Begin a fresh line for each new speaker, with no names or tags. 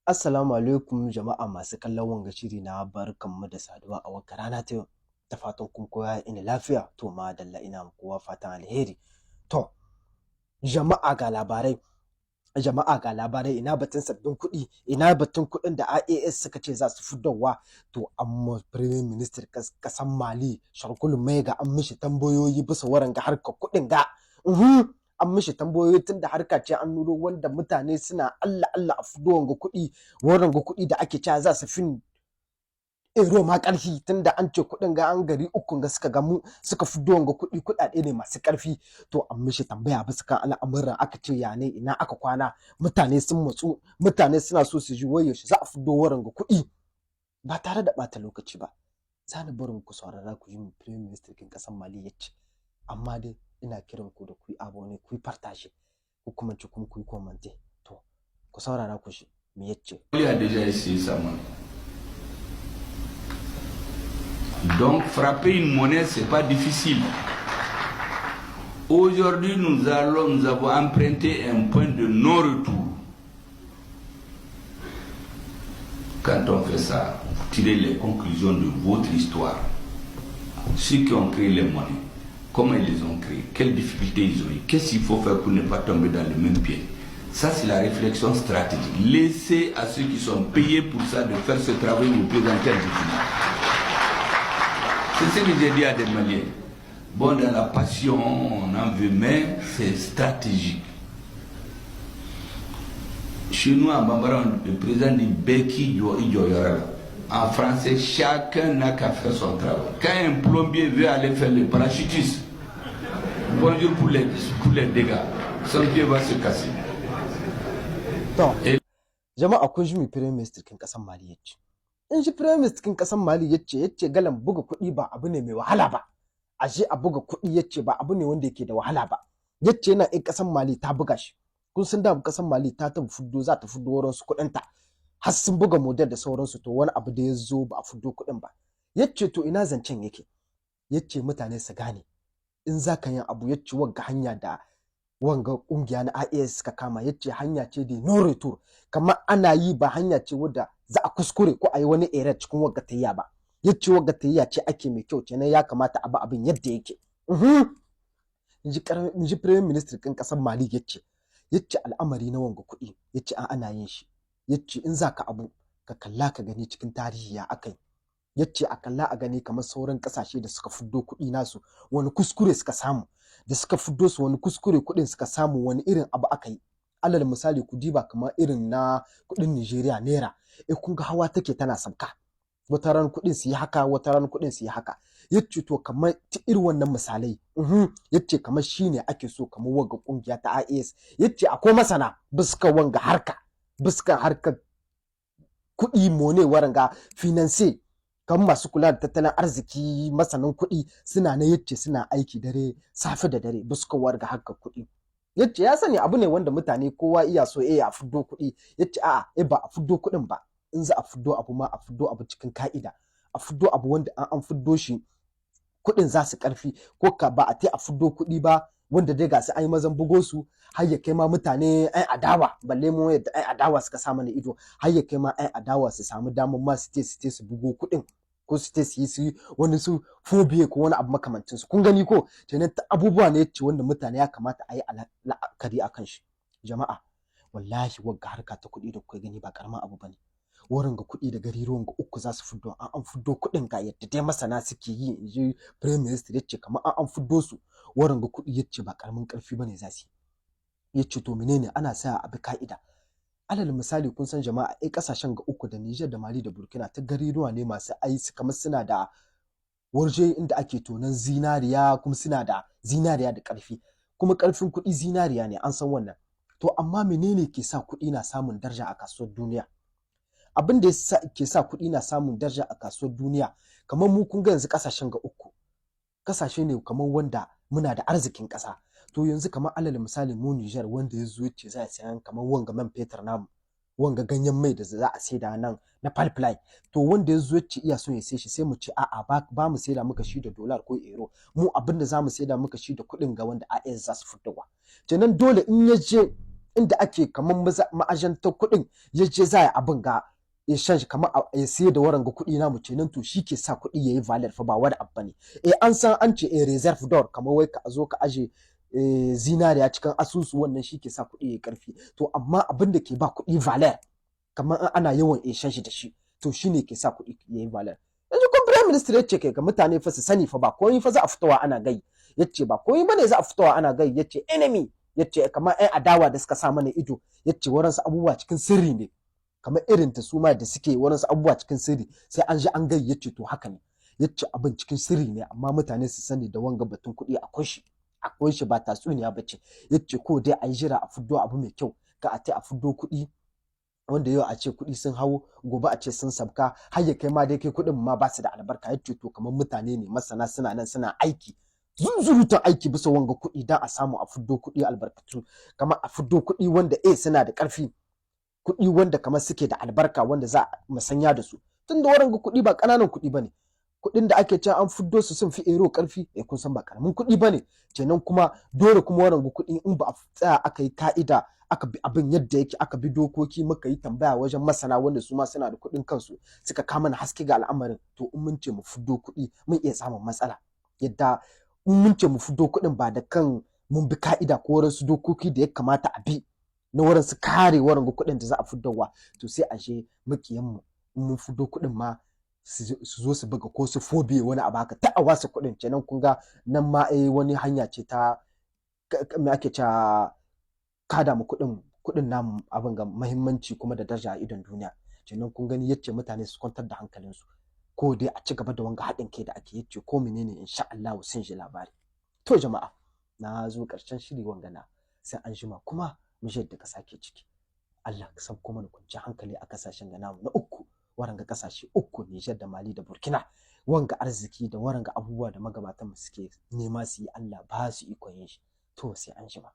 Assalamu alaikum jama'a masu kallon wanga shiri na, barkanmu da saduwa a wagga rana ta yau, da fatan kun koya ina lafiya. To madalla, ina kowa fatan alheri. To jama'a, ga labarai, jama'a, ga labarai. Ina batun sabbin kuɗi? Ina batun kuɗin da IAS suka ce za su fitarwa? To amma Prime Minister kasan Mali, Choguel Maiga, an mishi tambayoyi bisa waran ga harkar kuɗin ga. An mishi tambayoyi tun da harka ce an nuno wanda mutane suna Allah Allah a fito wanga kuɗi, wannan ga kuɗi da ake cewa za su fin euro ma ƙarfi, tunda an ce kuɗin ga an gari ukun ga suka gamu suka fito wanga kuɗi, kuɗaɗe ne masu ƙarfi. To an mishi tambaya bisa kan al'amuran, aka ce ya ne, ina aka kwana? Mutane sun matsu, mutane suna so su ji wai yaushe za a fito wurin ga kuɗi. Ba tare da ɓata lokaci ba, za ni barin ku saurara ku yi mu Prime Minister kin ƙasar Mali ya ce. Amma dai ina kiran ku da ku yi abonner, ku yi partage, ku kuma ci kuma ku yi commenter. To ku saurara ku shi me yace.
Mali a déjà essayé sa monnaie. Donc frapper une monnaie, c'est pas difficile. Aujourd'hui, nous avons emprunté un point de non-retour. Quand on fait ça, vous tirez les conclusions de votre histoire. Ceux qui ont créé les monnaies, comment ils les ont créées, quelles difficultés ils ont eu, qu'est-ce qu'il faut faire pour ne pas tomber dans le même piège. Ça, c'est la réflexion stratégique. Laissez à ceux qui sont payés pour ça de faire ce travail, vous présenter un document. C'est ce que j'ai dit à des Maliens. Bon, dans la passion, on en veut, mais c'est stratégique. Chez nous, en Bambara, le président dit Beki Yora. En français, chacun n'a qu'à faire son travail. Quand un plombier veut aller faire le parachutiste, bonjour pour les dégâts, son pied va se casser.
To, jama'a, kun ji mai Prime Minister kin kasan Mali yace. In shi Prime Minister kin kasan Mali yace galan buga kuɗi ba abu ne mai wahala ba. Ashe a buga kuɗi, yace, ba abu ne wanda yake da wahala ba. Yace yana in kasan Mali ta buga shi. Kun san da kasan Mali ta ta fuddo, za ta fuddo wurin su kuɗin ta. Har sun buga model da sauransu, to wani abu da ya zo ba a fuddo kuɗin ba. Yace to ina zancen yake? Yace mutane su gane in za ka yin abu, yace wagga hanya da wanga kungiya na IAS suka kama, yace hanya ce da no return, kamar ana yi ba hanya ce wadda za a kuskure ko a yi wani error cikin wagga tayya ba. Yace wagga tayya ce ake mai kyau, kenan ya kamata a bi abin yadda yake. In ji Prime Minister kin kasar Mali. Yace al'amari na wanga kuɗi, yace an ana yin shi, yace in za ka abu ka kalla ka gani cikin tarihi ya akai. Yace a kalla a gani kamar sauran kasashe da suka fiddo kuɗi nasu, wani kuskure suka samu da suka fiddo su, wani kuskure kuɗin suka samu, wani irin abu aka yi. Alal misali, ku diba kamar irin na kuɗin Nigeria, naira, eh, kun ga hawa take tana sabka, wata ran kuɗin su yi haka, wata ran kuɗin su yi haka. Yace to kamar ta irin wannan misalai, yace kamar shine ake so kamar wanga kungiya ta IAS. Yace akwai masana biska wanga harka, biska harkar kuɗi, monnaie, waranga finance, kan masu kula da tattalin arziki, masanan kuɗi suna na, yace suna aiki dare safe da dare biska warga harkar kuɗi. Yace ya sani abu ne wanda mutane kowa iya so, eh, a fiddo kuɗi. Yace a'a, eh, ba a fiddo kuɗin ba. In za a fiddo abu ma, a fiddo abu cikin ka'ida, a fiddo abu wanda an fiddo shi kuɗin za su ƙarfi, ko ka ba a a fiddo kuɗi ba wanda dai ga su an yi mazan bugo su har ya kai ma mutane ai adawa, balle mu yadda ai adawa suka sa mana ido, har ya kai ma ai adawa su samu damar ma su te su bugo kuɗin, ko su te su yi su wani su phobia ko wani abu makamancin su. Kun gani ko? Kenan abubuwa ne ce wanda mutane ya kamata a yi la'akari a kan shi. Jama'a, wallahi wagga harka ta kuɗi da kuka gani ba karamin abu bane. Wurin ga kuɗi da gariruwan ga uku za su fiddo, an fiddo kuɗin ga yadda dai masana suke yi, in ji Prime Minister, yace kamar an fiddo su wurin ga kuɗi, yace ba karamin ƙarfi bane za su yi. Yace to menene ana sa a bi ka'ida? Alal misali, kun san jama'a, ai kasashen ga uku, da Niger da Mali da Burkina, ta gariruwa ne masu ai kamar suna da warje inda ake tonon zinariya, kuma suna da zinariya da ƙarfi, kuma ƙarfin kuɗi zinariya ne, an san wannan. To amma menene ke sa kuɗi na samun daraja a kasuwar duniya? Abin da ke sa kuɗi na samun daraja a kasuwar duniya, kamar mu, kun ga yanzu kasashen ga uku kasashe ne kamar wanda muna da arzikin ƙasa. To yanzu kamar alal misali mu Niger, wanda ya zo ce za a sayan kamar wanga man fetur namu, wanga ganyen mai da za a saida nan na pipeline, to wanda ya zo ce iya so ya sai shi, sai mu ce a'a, ba mu saida muka shi da dollar ko euro, mu abin da za mu saida muka shi da kuɗin ga wanda IAS za su fitarwa. Kenan dole in ya je Inda ake kamar ma'ajantar kuɗin ya je za a yi abin ga exchange, kamar ya sayar da waranga kuɗi namu kenan, to shi ke sa kuɗi yayi valeur fa, ba wani abu bane. An san an ce réserve d'or, kamar wai ka zo ka aje zinariya cikin asusu, wannan shi ke sa kuɗi yayi ƙarfi. To amma abin da ke ba kuɗi valeur, kamar in ana yawan exchange da shi, to shine ke sa kuɗi yayi valeur. Yanzu kun prime minister ya ce kai ga mutane fa su sani fa, ba komai fa za a fitowa ana gai. Yace ba komai bane za a fitowa ana gai. Yace enemy, yace kamar ƴan adawa da suka sa mana ido, yace waransu abubuwa cikin sirri ne, kamar irin ta su ma da suke waransu abubuwa cikin sirri, sai an ji an gai. Yace to haka ne, yace abin cikin sirri ne, amma mutane su sani da wanga batun kuɗi akwai shi, akwai shi, ba tatsuniya bace. Yace ko dai a yi jira a fiddo abu mai kyau, ka a tai a fiddo kuɗi wanda yau a ce kuɗi sun hau, gobe a ce sun sabka, har ya kai ma dai kai kuɗin ma ba su da albarka. Yace to kamar mutane ne masana suna nan suna aiki, zunzurutun aiki bisa wanga kuɗi, don a samu a fiddo kuɗi albarkatu, kamar a fiddo kuɗi wanda suna da ƙarfi, kuɗi wanda kamar suke da albarka, wanda za a musanya da su, tunda waranga kuɗi ba ƙananan kuɗi bane. Kuɗin da ake cewa an fiddo su sun fi euro ƙarfi, kun san ba ƙaramin kuɗi bane kenan. Kuma dole kuma waranga kuɗi, in ba a tsaya aka yi ka'ida, aka bi abin yadda yake, aka bi dokoki, muka yi tambaya wajen masana wanda su ma suna da kuɗin kansu, suka kama mana haske ga al'amarin, to in mun ce mu fiddo kuɗi, mun iya samun matsala. Yadda in mun ce mu fiddo kuɗin ba da kan mun bi ka'ida ko wasu dokoki da ya kamata a bi na wurin su kare wurin kuɗin da za a fiddowa, to sai a je makiyan mu, in mun fiddo kuɗin ma, su zo su buga ko su fobiye wani abu haka ta a wasu kuɗin kenan. Kun ga nan ma wani hanya ce ta me ake cewa kada mu kuɗin namu abin ga muhimmanci kuma da daraja a idon duniya kenan. Kun gani, yace mutane su kwantar da hankalinsu, ko dai a ci gaba da wanga haɗin kai da ake. Yace ko menene, insha Allah sun ji labari. To jama'a, na zo ƙarshen shiri wanga na, sai an jima kuma mu ji yadda ƙasa ke ciki. Allah ka sauko mana kwanciyar hankali a kasashen ga namu na uku, waranga kasashe uku, Nijar da Mali da Burkina. Wanga arziki da waranga abubuwa da magabatan mu suke nema su yi, Allah ba su ikon yin shi. To sai an jima.